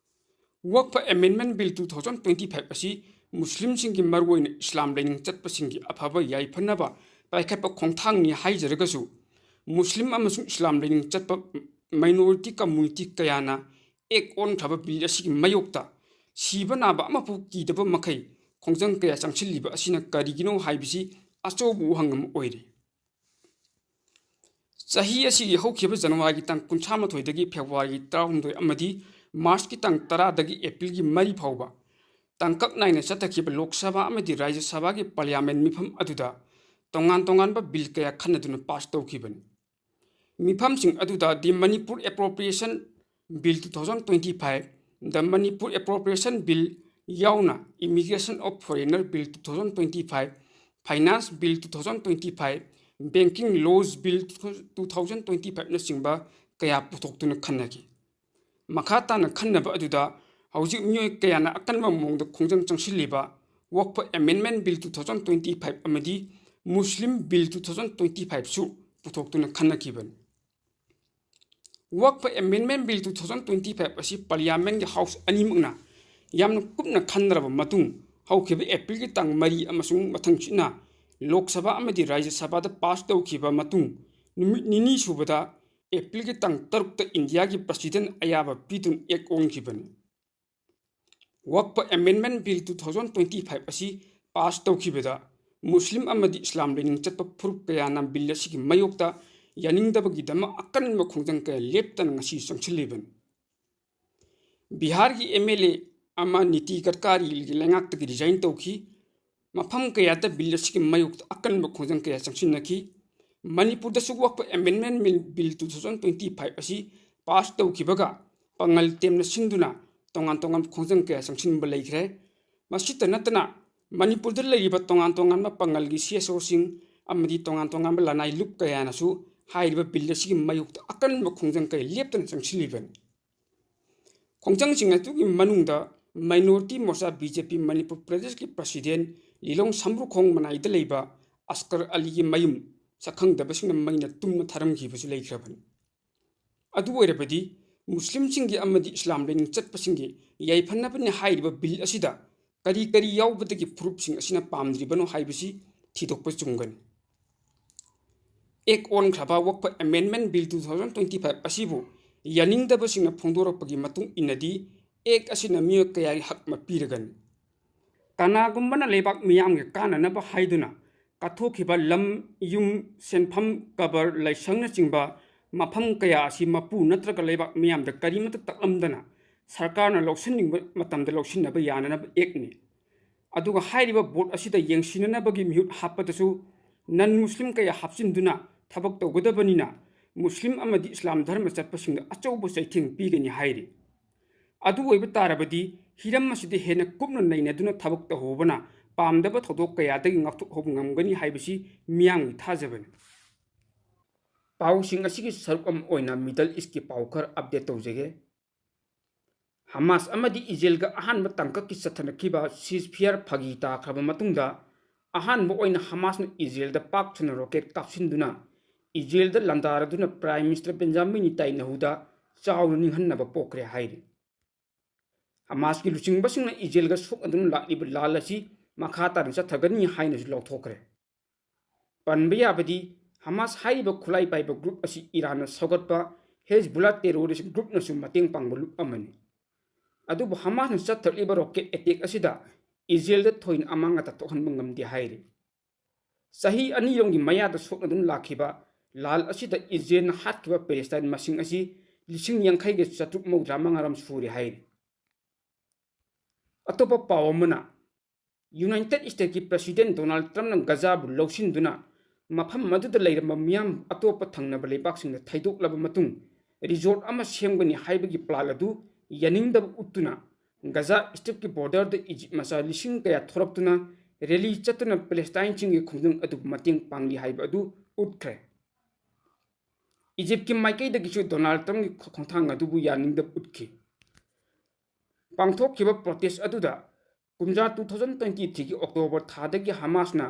ꯋꯛꯐ amendment bill two thousand twenty five ꯑꯁꯤ ꯃꯨꯁꯂꯤꯝꯁꯤꯡꯒꯤ, ꯃꯔꯨꯑꯣꯏꯅ ꯏꯁꯂꯥꯝ ꯂꯥꯏꯅꯤꯡ ꯆꯠꯄꯁꯤꯡꯒꯤ ꯑꯐꯕ ꯌꯥꯏꯐꯅꯕ ꯄꯥꯏꯈꯠꯄ ꯈꯣꯡꯊꯥꯡꯅꯤ ꯍꯥꯏꯖꯔꯒꯁꯨ, ꯃꯨꯁꯂꯤꯝ ꯑꯃꯁꯨꯡ ꯏꯁꯂꯥꯝ ꯂꯥꯏꯅꯤꯡ ꯆꯠꯄ minority community ꯀꯌꯥꯅ ꯑꯦꯛ ꯑꯣꯟꯈ꯭ꯔꯕ ꯕꯤꯜ ꯑꯁꯤꯒꯤ ꯃꯥꯌꯣꯛꯇ ꯁꯤꯕ ꯅꯥꯕ ꯑꯃꯐꯥꯎ ꯀꯤꯗꯕ ꯃꯈꯩ ꯈꯣꯡꯖꯪ ꯀꯌꯥ ꯆꯪꯁꯤꯜꯂꯤꯕ ꯑꯁꯤꯅ ꯀꯔꯤꯒꯤꯅꯣ ꯍꯥꯏꯕꯁꯤ ꯑꯆꯧꯕ ꯋꯥꯍꯪ ꯑꯃ ꯑꯣꯏꯔꯤ꯫ ꯆꯍꯤ ꯑꯁꯤꯒꯤ ꯍꯧꯈꯤꯕ ꯖꯅꯋꯥꯔꯤꯒꯤ ꯇꯥꯡ ꯀꯨꯟꯊ꯭ꯔꯥ ꯃꯥꯊꯣꯏꯗꯒꯤ ꯐꯦꯕ꯭ꯔꯨꯋꯥꯔꯤꯒꯤ ꯇꯔꯥꯍꯨꯝꯗꯣꯏ ꯑꯃꯗꯤ ꯃꯥꯔꯆꯀꯤ ꯇꯥꯡ ꯇꯔꯥꯗꯒꯤ ꯑꯦꯄ꯭ꯔꯤꯜꯒꯤ ꯃꯔꯤ ꯐꯥꯎꯕ ꯇꯥꯡꯀꯛ ꯅꯥꯏꯅ ꯆꯠꯊꯈꯤꯕ ꯂꯣꯛ ꯁꯚꯥ ꯑꯃꯗꯤ ꯔꯥꯖ꯭ꯌ ꯁꯚꯥꯒꯤ ꯄꯥꯔꯂꯤꯌꯥꯃꯦꯟ ꯃꯤꯐꯝ ꯑꯗꯨꯗ ꯇꯣꯉꯥꯟ ꯇꯣꯉꯥꯟꯕ ꯕꯤꯜ ꯀꯌꯥ ꯈꯟꯅꯗꯨꯅ pass ꯇꯧꯈꯤꯕꯅꯤ꯫ ꯃꯤꯐꯝꯁꯤꯡ ꯑꯗꯨꯗ the Manipur Appropriation Bill two thousand twenty five, the Manipur Appropriation Bill ꯌꯥꯎꯅ Immigration of Foreigner Bill two thousand twenty five, Finance Bill two thousand twenty five, Banking Laws Bill two thousand twenty five ꯅꯆꯤꯡꯕ ꯀꯌꯥ ꯄꯨꯊꯣꯛꯇꯨꯅ ꯈꯟꯅꯈꯤ꯫ ꯃꯈꯥ ꯇꯥꯅ ꯈꯟꯅꯕ ꯑꯗꯨꯗ ꯍꯧꯖꯤꯛ ꯃꯤꯑꯣꯏ ꯀꯌꯥꯅ ꯑꯀꯟꯕ ꯃꯑꯣꯡꯗ ꯈꯣꯡꯖꯪ ꯆꯪꯁꯤꯜꯂꯤꯕ Waqf Amendment Bill two thousand twenty five ꯑꯃꯗꯤ Muslim Bill two thousand twenty five ꯁꯨ ꯄꯨꯊꯣꯛꯇꯨꯅ ꯈꯟꯅꯈꯤꯕꯅꯤ꯫ Waqf Amendment Bill two thousand twenty five ꯑꯁꯤ Parliament ꯀꯤ House ꯑꯅꯤꯃꯛꯅ ꯌꯥꯝꯅ ꯀꯨꯞꯅ ꯈꯟꯅꯔꯕ ꯃꯇꯨꯡ, ꯍꯧꯈꯤꯕ ꯑꯦꯄ꯭ꯔꯤꯜꯒꯤ ꯇꯥꯡ ꯃꯔꯤ ꯑꯃꯁꯨꯡ ꯃꯊꯪꯁꯤꯠꯅ ꯂꯣꯛ ꯁꯚꯥ ꯑꯃꯗꯤ ꯔꯥꯖ꯭ꯌ ꯁꯚꯥꯗ ꯄꯥꯁ ꯇꯧꯈꯤꯕ ꯃꯇꯨꯡ, ꯅꯨꯃꯤꯠ ꯅꯤꯅꯤ ꯁꯨꯕꯗ, ꯑꯦꯄ꯭ꯔꯤꯜꯒꯤ ꯇꯥꯡ ꯇꯔꯨꯛꯇ ꯏꯟꯗꯤꯌꯥꯒꯤ ꯄ꯭ꯔꯁꯤꯗꯦꯟ ꯑꯌꯥꯕ ꯄꯤꯗꯨꯅ ꯑꯦꯛ ꯑꯣꯟꯈꯤꯕꯅꯤ꯫ Waqf amendment bill two thousand twenty five ꯑꯁꯤ ꯄꯥꯁ ꯇꯧꯈꯤꯕꯗ, ꯃꯨꯁꯂꯤꯝ ꯑꯃꯗꯤ ꯏꯁꯂꯥꯝ ꯂꯥꯏꯅꯤꯡ ꯆꯠꯄ ꯐꯨꯔꯨꯞ ꯀꯌꯥꯅ ꯕꯤꯜ ꯑꯁꯤꯒꯤ ꯃꯥꯌꯣꯛꯇ ꯌꯥꯅꯤꯡꯗꯕꯒꯤꯗꯃꯛ ꯑꯀꯟꯕ ꯈꯣꯡꯖꯪ ꯀꯌꯥ ꯂꯦꯞꯇꯅ ꯉꯁꯤ ꯆꯪꯁꯤꯜꯂꯤꯕꯅꯤ꯫ ꯕꯤꯍꯥꯔꯒꯤ ꯑꯦꯝ ꯑꯦꯜ ꯑꯦ ꯑꯃ ꯅꯤꯇꯤ ꯒꯗꯀꯥꯔꯤꯒꯤ ꯂꯩꯉꯥꯛꯇꯒꯤ ꯔꯤꯖꯥꯏꯟ ꯇꯧꯈꯤ꯫ ꯃꯐꯝ ꯀꯌꯥꯗ ꯕꯤꯜ ꯑꯁꯤꯒꯤ ꯃꯥꯌꯣꯛꯇ ꯑꯀꯟꯕ ꯈꯣꯡꯖꯪ ꯀꯌꯥ ꯆꯪꯁꯤꯟꯅꯈꯤ꯫ ꯃꯅꯤꯄꯨꯔꯗꯁꯨ Waqf amendment bill two thousand twenty five ꯑꯁꯤ ꯄꯥꯁ ꯇꯧꯈꯤꯕꯒ ꯄꯥꯡꯒꯜ ꯇꯦꯝꯅ ꯁꯤꯟꯗꯨꯅ ꯇꯣꯉꯥꯟ ꯇꯣꯉꯥꯟꯕ ꯈꯣꯡꯖꯪ ꯀꯌꯥ ꯆꯪꯁꯤꯟꯕ ꯂꯩꯈ꯭ꯔꯦ꯫ ꯃꯁꯤꯇ ꯅꯠꯇꯅ, ꯃꯅꯤꯄꯨꯔꯗ ꯂꯩꯔꯤꯕ ꯇꯣꯉꯥꯟ ꯇꯣꯉꯥꯟꯕ ꯄꯥꯡꯒꯜꯒꯤ ꯁꯤ ꯑꯦꯁ ꯑꯣꯁꯤꯡ ꯑꯃꯗꯤ ꯇꯣꯉꯥꯟ ꯇꯣꯉꯥꯟꯕ ꯂꯅꯥꯏ ꯂꯨꯞ ꯀꯌꯥꯅꯁꯨ ꯍꯥꯏꯔꯤꯕ ꯕꯤꯜ ꯑꯁꯤꯒꯤ ꯃꯥꯌꯣꯛꯇ ꯑꯀꯟꯕ ꯈꯣꯡꯖꯪ ꯀꯌꯥ ꯂꯦꯞꯇꯅ ꯆꯪꯁꯤꯜꯂꯤꯕꯅꯤ꯫ ꯈꯣꯡꯖꯪꯁꯤꯡ ꯑꯗꯨꯒꯤ ꯃꯅꯨꯡꯗ ꯃꯥꯏꯅꯣꯔꯤꯇꯤ ꯃꯣꯔꯆꯥ, ꯕꯤ ꯖꯦ ꯄꯤ, ꯃꯅꯤꯄꯨꯔ ꯄ꯭ꯔꯗꯦꯁꯀꯤ ꯄ꯭ꯔꯁꯤꯗꯦꯟ ꯂꯤꯂꯣꯡ ꯁꯝꯕ꯭ꯔꯨꯈꯣꯡ ꯃꯅꯥꯏꯗ ꯂꯩꯕ ꯑꯁꯀꯔ ꯑꯂꯤꯒꯤ ꯃꯌꯨꯝ ꯁꯛꯈꯪꯗꯕꯁꯤꯡꯅ ꯃꯩꯅ ꯇꯨꯝꯅ ꯊꯥꯔꯝꯈꯤꯕꯁꯨ ꯂꯩꯈ꯭ꯔꯕꯅꯤ꯫ ꯑꯗꯨ ꯑꯣꯏꯔꯕꯗꯤ, ꯃꯨꯁꯂꯤꯝꯁꯤꯡꯒꯤ ꯑꯃꯗꯤ ꯏꯁꯂꯥꯝ ꯂꯥꯏꯅꯤꯡ ꯆꯠꯄꯁꯤꯡꯒꯤ ꯌꯥꯏꯐꯅꯕꯅꯤ ꯍꯥꯏꯔꯤꯕ ꯕꯤꯜ ꯑꯁꯤꯗ ꯀꯔꯤ ꯀꯔꯤ ꯌꯥꯎꯕꯗꯒꯤ ꯐꯨꯔꯨꯞꯁꯤꯡ ꯑꯁꯤꯅ ꯄꯥꯝꯗ꯭ꯔꯤꯕꯅꯣ ꯍꯥꯏꯕꯁꯤ ꯊꯤꯗꯣꯛꯄ ꯆꯨꯝꯒꯅꯤ꯫ ꯑꯦꯛ ꯑꯣꯟꯈ꯭ꯔꯕ ꯋꯛꯐ amendment bill two thousand twenty five ꯑꯁꯤꯕꯨ ꯌꯥꯅꯤꯡꯗꯕꯁꯤꯡꯅ ꯐꯣꯡꯗꯣꯔꯛꯄꯒꯤ ꯃꯇꯨꯡ ꯏꯟꯅꯗꯤ, ꯑꯦꯛ ꯑꯁꯤꯅ ꯃꯤꯑꯣꯏ ꯀꯌꯥꯒꯤ ꯍꯛ ꯃꯄꯤꯔꯒꯅꯤ? ꯀꯅꯥꯒꯨꯝꯕꯅ ꯂꯩꯕꯥꯛ ꯃꯤꯌꯥꯝꯒꯤ ꯀꯥꯟꯅꯅꯕ ꯍꯥꯏꯗꯨꯅ ꯀꯠꯊꯣꯛꯈꯤꯕ ꯂꯝ, ꯌꯨꯝ, ꯁꯦꯟꯐꯝ, ꯀꯕꯔ, ꯂꯥꯏꯁꯪꯅꯆꯤꯡꯕ ꯃꯐꯝ ꯀꯌꯥ ꯑꯁꯤ ꯃꯄꯨ ꯅꯠꯇ꯭ꯔꯒ ꯂꯩꯕꯥꯛ ꯃꯤꯌꯥꯝꯗ ꯀꯔꯤꯃꯠꯇ ꯇꯥꯛꯂꯝꯗꯅ ꯁꯔꯀꯥꯔꯅ ꯂꯧꯁꯤꯟꯅꯤꯡꯕ ꯃꯇꯝꯗ ꯂꯧꯁꯤꯟꯅꯕ ꯌꯥꯅꯅꯕ ꯑꯦꯛꯅꯤ꯫ ꯑꯗꯨꯒ ꯍꯥꯏꯔꯤꯕ ꯕꯣꯔꯗ ꯑꯁꯤꯗ ꯌꯦꯡꯁꯤꯟꯅꯅꯕꯒꯤ ꯃꯤꯍꯨꯠ ꯍꯥꯞꯄꯗꯁꯨ ꯅꯟ ꯃꯨꯁꯂꯤꯝ ꯀꯌꯥ ꯍꯥꯞꯆꯤꯟꯗꯨꯅ ꯊꯕꯛ ꯇꯧꯒꯗꯕꯅꯤꯅ, ꯃꯨꯁꯂꯤꯝ ꯑꯃꯗꯤ ꯏꯁꯂꯥꯝ ꯙꯔꯃ ꯆꯠꯄꯁꯤꯡꯗ ꯑꯆꯧꯕ ꯆꯩꯊꯦꯡ ꯄꯤꯒꯅꯤ ꯍꯥꯏꯔꯤ꯫ ꯑꯗꯨ ꯑꯣꯏꯕ ꯇꯥꯔꯕꯗꯤ, ꯍꯤꯔꯝ ꯑꯁꯤꯗ ꯍꯦꯟꯅ ꯀꯨꯞꯅ ꯅꯩꯅꯗꯨꯅ ꯊꯕꯛ ꯇꯧꯍꯧꯕꯅ ꯄꯥꯝꯗꯕ ꯊꯧꯗꯣꯛ ꯀꯌꯥꯗꯒꯤ ꯉꯥꯛꯊꯣꯛꯍꯧꯕ ꯉꯝꯒꯅꯤ ꯍꯥꯏꯕꯁꯤ ꯃꯤꯌꯥꯝꯒꯤ ꯊꯥꯖꯕꯅꯤ꯫ ꯄꯥꯎꯁꯤꯡ ꯑꯁꯤꯒꯤ ꯁꯔꯨꯛ ꯑꯃ ꯑꯣꯏꯅ ꯃꯤꯗꯜ ꯏꯁꯀꯤ ꯄꯥꯎ ꯈꯔ ꯑꯞꯗꯦꯠ ꯇꯧꯖꯒꯦ꯫ ꯍꯃꯥꯁ ꯑꯃꯗꯤ ꯏꯖꯔꯦꯜꯒ ꯑꯍꯥꯟꯕ ꯇꯥꯡꯀꯛꯀꯤ ꯆꯠꯊꯅꯈꯤꯕ ceasefire ꯐꯥꯒꯤ ꯇꯥꯈ꯭ꯔꯕ ꯃꯇꯨꯡꯗ, ꯑꯍꯥꯟꯕ ꯑꯣꯏꯅ ꯍꯃꯥꯁꯅ ꯏꯖꯔꯦꯜꯗ ꯄꯥꯛ ꯁꯟꯅ ꯔꯣꯀꯦꯠ ꯀꯥꯞꯁꯤꯟꯗꯨꯅ ꯏꯖꯔꯦꯜꯗ ꯂꯥꯟꯗꯥꯔꯗꯨꯅ ꯄ꯭ꯔꯥꯏꯝ ꯃꯤꯅꯤꯁꯇꯔ ꯕꯦꯟꯖꯥꯃꯤꯟ ꯅꯤꯇꯥꯏꯅꯍꯨꯗ ꯆꯥꯎꯅ ꯅꯤꯡꯍꯟꯅꯕ ꯄꯣꯛꯈ꯭ꯔꯦ ꯍꯥꯏꯔꯤ꯫ ꯍꯃꯥꯁꯀꯤ ꯂꯨꯆꯤꯡꯕꯁꯤꯡꯅ ꯏꯖꯔꯦꯜꯒ ꯁꯣꯛꯅꯗꯨꯅ ꯂꯥꯛꯂꯤꯕ ꯂꯥꯟ ꯑꯁꯤ ꯃꯈꯥ ꯇꯥꯅ ꯆꯠꯊꯒꯅꯤ ꯍꯥꯏꯅꯁꯨ ꯂꯥꯎꯊꯣꯛꯈ꯭ꯔꯦ꯫ ꯄꯟꯕ ꯌꯥꯕꯗꯤ, ꯍꯃꯥꯁ ꯍꯥꯏꯔꯤꯕ ꯈꯨꯠꯂꯥꯏ ꯄꯥꯏꯕ group ꯑꯁꯤ ꯏꯔꯥꯟꯅ ꯁꯧꯒꯠꯄ ꯍꯦꯖꯕꯨꯜꯂꯥ terrorist groupꯅꯁꯨ ꯃꯇꯦꯡ ꯄꯥꯡꯕ ꯂꯨꯞ ꯑꯃꯅꯤ꯫ ꯑꯗꯨꯕꯨ ꯍꯃꯥꯁꯅ ꯆꯠꯊꯔꯛꯂꯤꯕ rocket attack ꯑꯁꯤꯗ ꯏꯖꯔꯦꯜꯗ ꯊꯣꯏꯅ ꯑꯃꯥꯡ ꯑꯇꯥ ꯊꯣꯛꯍꯟꯕ ꯉꯝꯗꯦ ꯍꯥꯏꯔꯤ꯫ ꯆꯍꯤ ꯑꯅꯤꯔꯣꯝꯒꯤ ꯃꯌꯥꯗ ꯁꯣꯛꯅꯗꯨꯅ ꯂꯥꯛꯈꯤꯕ ꯂꯥꯟ ꯑꯁꯤꯗ ꯏꯖꯔꯦꯜꯅ ꯍꯥꯠꯈꯤꯕ ꯄꯦꯂꯦꯁꯇꯥꯏꯟ ꯃꯁꯤꯡ ꯑꯁꯤ ꯂꯤꯁꯤꯡ ꯌꯥꯡꯈꯩꯒ ꯆꯥꯇ꯭ꯔꯨꯛ ꯃꯧꯗ꯭ꯔꯥ ꯃꯉꯥꯔꯣꯝ ꯁꯨꯔꯦ ꯍꯥꯏꯔꯤ꯫ ꯑꯇꯣꯞꯄ ꯄꯥꯎ ꯑꯃꯅ, ꯌꯨꯅꯥꯏꯇꯦꯗ ꯁ꯭ꯇꯦꯠꯀꯤ ꯄ꯭ꯔꯦꯁꯤꯗꯦꯟꯠ ꯗꯣꯅꯥꯜꯗ ꯇ꯭ꯔꯝꯞꯅ ꯒꯖꯥꯕꯨ ꯂꯧꯁꯤꯟꯗꯨꯅ ꯃꯐꯝ ꯑꯗꯨꯗ ꯂꯩꯔꯝꯕ ꯃꯤꯌꯥꯝ ꯑꯇꯣꯞꯄ ꯊꯪꯅꯕ ꯂꯩꯕꯥꯛꯁꯤꯡꯗ ꯊꯩꯗꯣꯛꯂꯕ ꯃꯇꯨꯡ resort ꯑꯃ ꯁꯦꯝꯒꯅꯤ ꯍꯥꯏꯕꯒꯤ plan ꯑꯗꯨ ꯌꯥꯅꯤꯡꯗꯕ ꯎꯠꯇꯨꯅ ꯒꯖꯥ ꯁ꯭ꯇ꯭ꯔꯤꯞꯀꯤ borderꯗ ꯏꯖꯤꯞ ꯃꯆꯥ ꯂꯤꯁꯤꯡ ꯀꯌꯥ ꯊꯣꯔꯛꯇꯨꯅ rally ꯆꯠꯇꯨꯅ ꯄꯦꯂꯦꯁꯇꯥꯏꯟꯁꯤꯡꯒꯤ ꯈꯣꯡꯖꯪ ꯑꯗꯨꯕꯨ ꯃꯇꯦꯡ ꯄꯥꯡꯂꯤ ꯍꯥꯏꯕ ꯑꯗꯨ ꯎꯠꯈ꯭ꯔꯦ꯫ ꯏꯖꯤꯞꯀꯤ ꯃꯥꯏꯀꯩꯗꯒꯤꯁꯨ ꯗꯣꯅꯥꯜꯗ ꯇ꯭ꯔꯝꯞꯀꯤ ꯈꯣꯡꯊꯥꯡ ꯑꯗꯨꯕꯨ ꯌꯥꯅꯤꯡꯗꯕ ꯎꯠꯈꯤ꯫ ꯄꯥꯡꯊꯣꯛꯈꯤꯕ protest ꯑꯗꯨꯗ ꯀꯨꯝꯖꯥ two thousand twenty threeꯒꯤ October ꯊꯥꯗꯒꯤ ꯍꯃꯥꯁꯅ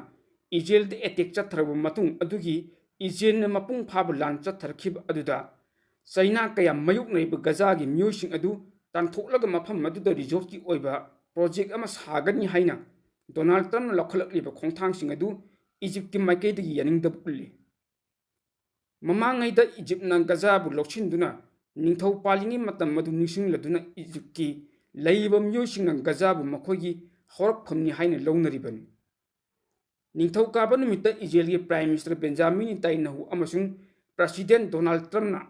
ꯏꯖꯔꯦꯜꯗ attack ꯆꯠꯊꯔꯕ ꯃꯇꯨꯡ ꯑꯗꯨꯒꯤ ꯏꯖꯔꯦꯜꯅ ꯃꯄꯨꯡ ꯐꯥꯕ ꯂꯥꯟ ꯆꯠꯊꯔꯛꯈꯤꯕ ꯑꯗꯨꯗ ꯆꯩꯅꯥ ꯀꯌꯥ ꯃꯥꯌꯣꯛꯅꯔꯤꯕ ꯒꯖꯥꯒꯤ ꯃꯤꯑꯣꯏꯁꯤꯡ ꯑꯗꯨ ꯇꯥꯟꯊꯣꯛꯂꯒ ꯃꯐꯝ ꯑꯗꯨꯗ resortꯀꯤ ꯑꯣꯏꯕ project ꯑꯃ ꯁꯥꯒꯅꯤ ꯍꯥꯏꯅ ꯗꯣꯅꯥꯜꯗ ꯇ꯭ꯔꯝꯞꯅ ꯂꯧꯈꯠꯂꯛꯂꯤꯕ ꯈꯣꯡꯊꯥꯡꯁꯤꯡ ꯑꯗꯨ ꯏꯖꯤꯞꯀꯤ ꯃꯥꯏꯀꯩꯗꯒꯤ ꯌꯥꯅꯤꯡꯗꯕ ꯎꯠꯂꯤ꯫ ꯃꯃꯥꯡꯉꯩꯗ ꯏꯖꯤꯞꯅ ꯒꯖꯥꯕꯨ ꯂꯧꯁꯤꯟꯗꯨꯅ ꯅꯤꯡꯊꯧ ꯄꯥꯜꯂꯤꯉꯩ ꯃꯇꯝ ꯑꯗꯨ ꯅꯤꯡꯁꯤꯡꯂꯗꯨꯅ ꯏꯖꯤꯞꯀꯤ ꯂꯩꯔꯤꯕ ꯃꯤꯑꯣꯏꯁꯤꯡꯅ ꯒꯖꯥꯕꯨ ꯃꯈꯣꯏꯒꯤ ꯍꯧꯔꯛꯐꯝꯅꯤ ꯍꯥꯏꯅ ꯂꯧꯅꯔꯤꯕꯅꯤ꯫ ꯅꯤꯡꯊꯧꯀꯥꯕ ꯅꯨꯃꯤꯠꯇ ꯏꯖꯔꯦꯜꯒꯤ Prime Minister ꯕꯦꯟꯖꯥꯃꯤꯟ ꯅꯦꯇꯥꯟꯌꯥꯍꯨ ꯑꯃꯁꯨꯡ ꯄ꯭ꯔꯦꯁꯤꯗꯦꯟꯠ ꯗꯣꯅꯥꯜꯗ ꯇ꯭ꯔꯝꯞꯅ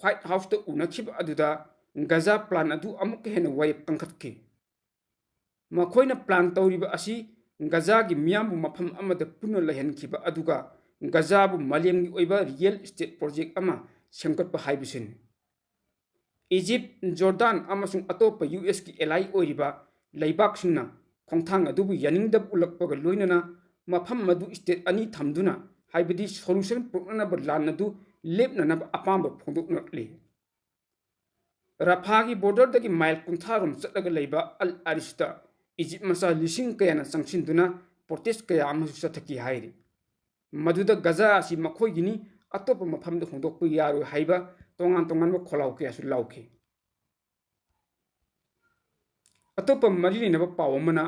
White Houseꯇ ꯎꯅꯈꯤꯕ ꯑꯗꯨꯗ ꯒꯖꯥ plan ꯑꯗꯨ ꯑꯃꯨꯛꯀ ꯍꯦꯟꯅ ꯋꯥꯔꯦꯞ ꯀꯟꯈꯠꯈꯤ꯫ ꯃꯈꯣꯏꯅ plan ꯇꯧꯔꯤꯕ ꯑꯁꯤ ꯒꯖꯥꯒꯤ ꯃꯤꯌꯥꯝꯕꯨ ꯃꯐꯝ ꯑꯃꯗ ꯄꯨꯟꯅ ꯂꯩꯍꯟꯈꯤꯕ ꯑꯗꯨꯒ ꯒꯖꯥꯕꯨ ꯃꯥꯂꯦꯝꯒꯤ ꯑꯣꯏꯕ real estate project ꯑꯃ ꯁꯦꯝꯒꯠꯄ ꯍꯥꯏꯕꯁꯤꯅꯤ꯫ ꯏꯖꯤꯞ, ꯖꯣꯔꯗꯥꯟ ꯑꯃꯁꯨꯡ ꯑꯇꯣꯞꯄ USꯀꯤ ally ꯑꯣꯏꯔꯤꯕ ꯂꯩꯕꯥꯛꯁꯤꯡꯅ ꯈꯣꯡꯊꯥꯡ ꯑꯗꯨꯕꯨ ꯌꯥꯅꯤꯡꯗꯕ ꯎꯠꯂꯛꯄꯒ ꯂꯣꯏꯅꯅ ꯃꯐꯝ ꯑꯗꯨ state ꯑꯅꯤ ꯊꯝꯗꯨꯅ, ꯍꯥꯏꯕꯗꯤ solution ꯄꯨꯔꯛꯅꯅꯕ ꯂꯥꯟ ꯑꯗꯨ ꯂꯦꯞꯅꯅꯕ ꯑꯄꯥꯝꯕ ꯐꯣꯡꯗꯣꯛꯅꯔꯛꯂꯤ꯫ ꯔꯐꯥꯒꯤ borderꯗꯒꯤ mile ꯀꯨꯟꯊ꯭ꯔꯥ ꯔꯣꯝ ꯆꯠꯂꯒ ꯂꯩꯕ ꯑꯜ ꯑꯔꯤꯁꯇ ꯏꯖꯤꯞ ꯃꯆꯥ ꯂꯤꯁꯤꯡ ꯀꯌꯥꯅ ꯆꯪꯁꯤꯟꯗꯨꯅ protest ꯀꯌꯥ ꯑꯃꯁꯨ ꯆꯠꯊꯈꯤ ꯍꯥꯏꯔꯤ꯫ ꯃꯗꯨꯗ ꯒꯖꯥ ꯑꯁꯤ ꯃꯈꯣꯏꯒꯤꯅꯤ, ꯑꯇꯣꯞꯄ ꯃꯐꯝꯗ ꯍꯣꯡꯗꯣꯛꯄ ꯌꯥꯔꯣꯏ ꯍꯥꯏꯕ ꯇꯣꯉꯥꯟ ꯇꯣꯉꯥꯟꯕ ꯈꯣꯜꯂꯥꯎ ꯀꯌꯥꯁꯨ ꯂꯥꯎꯈꯤ꯫ ꯑꯇꯣꯞꯄ ꯃꯔꯤ ꯂꯩꯅꯕ ꯄꯥꯎ ꯑꯃꯅ,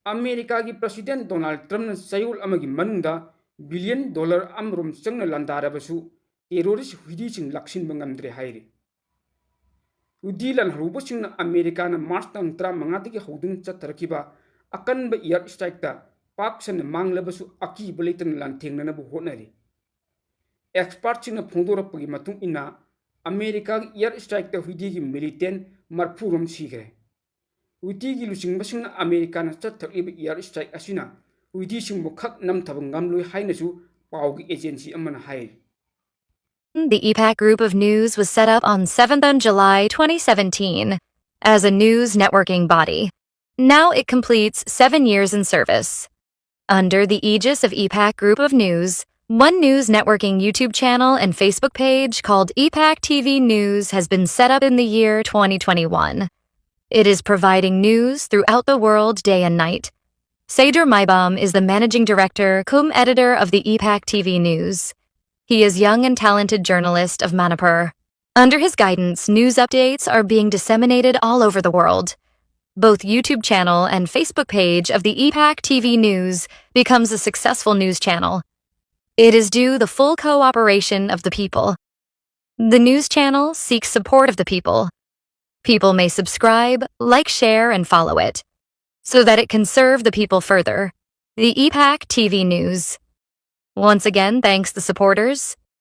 ꯑꯃꯦꯔꯤꯀꯥꯒꯤ ꯄ꯭ꯔꯦꯁꯤꯗꯦꯟꯠ ꯗꯣꯅꯥꯜꯗ ꯇ꯭ꯔꯝꯞꯅ ꯆꯌꯣꯜ ꯑꯃꯒꯤ ꯃꯅꯨꯡꯗ ꯕꯤꯂꯤꯌꯟ ꯗꯣꯂꯔ ꯑꯃꯔꯣꯝ ꯆꯪꯅ ꯂꯥꯟꯗꯥꯔꯕꯁꯨ ꯇꯦꯔꯣꯔꯤꯁ ꯍꯨꯏꯗꯤꯁꯤꯡ ꯂꯥꯛꯁꯤꯟꯕ ꯉꯝꯗ꯭ꯔꯦ ꯍꯥꯏꯔꯤ꯫ ꯍꯨꯏꯗꯤ ꯂꯥꯟꯍꯧꯕꯁꯤꯡꯅ ꯑꯃꯦꯔꯤꯀꯥꯅ ꯃꯥꯔꯆ ꯇꯥꯡ ꯇꯔꯥꯃꯉꯥꯗꯒꯤ ꯍꯧꯗꯨꯅ ꯆꯠꯊꯔꯛꯈꯤꯕ ꯑꯀꯟꯕ ꯏꯌꯥꯔ ꯏꯁꯇ꯭ꯔꯥꯏꯛꯇ ꯄꯥꯛ ꯁꯟꯅ ꯃꯥꯡꯂꯕꯁꯨ ꯑꯀꯤꯕ ꯂꯩꯇꯅ ꯂꯥꯟꯊꯦꯡꯅꯅꯕ ꯍꯣꯠꯅꯔꯤ꯫ ꯑꯦꯛꯁꯄꯥꯔꯠꯁꯤꯡꯅ ꯐꯣꯡꯗꯣꯔꯛꯄꯒꯤ ꯃꯇꯨꯡ ꯏꯟꯅ ꯑꯃꯦꯔꯤꯀꯥꯒꯤ ꯏꯌꯥꯔ ꯏꯁꯇ꯭ꯔꯥꯏꯛꯇ ꯍꯨꯏꯗꯤꯒꯤ ꯃꯤꯂꯤꯇꯦꯟ ꯃꯔꯐꯨ ꯔꯣꯝ ꯁꯤꯈ꯭ꯔꯦ꯫ ꯍꯨꯏꯗꯤꯒꯤ ꯂꯨꯆꯤꯡꯕꯁꯤꯡꯅ ꯑꯃꯦꯔꯤꯀꯥꯅ ꯆꯠꯊꯔꯛꯂꯤꯕ ꯏꯌꯥꯔ ꯏꯁꯇ꯭ꯔꯥꯏꯛ ꯑꯁꯤꯅ ꯍꯨꯏꯗꯤꯁꯤꯡꯕꯨ ꯈꯛ ꯅꯝꯊꯕ ꯉꯝꯂꯣꯏ ꯍꯥꯏꯅꯁꯨ ꯄꯥꯎꯒꯤ ꯑꯦꯖꯦꯟꯁꯤ ꯑꯃꯅ ꯍꯥꯏꯔꯤ꯫ The E PAC Group of News was set up on seventh of July twenty seventeen as a news networking body. Now it completes seven years in service. Under the aegis of E PAC Group of News, One News Networking YouTube channel and Facebook page called E PAC T V News has been set up in the year twenty twenty-one. It is providing news throughout the world day and night. Seydur Maibam is the managing director cum editor of the E PAC T V News. He is young and talented journalist of Manipur. Under his guidance, news updates are being disseminated all over the world. Both YouTube channel and Facebook page of the E PAC T V News becomes a successful news channel. It is due the full cooperation of the people. The news channel seeks support of the people. People may subscribe, like, share, and follow it so that it can serve the people further. The E PAC T V News. Once again, thanks the supporters.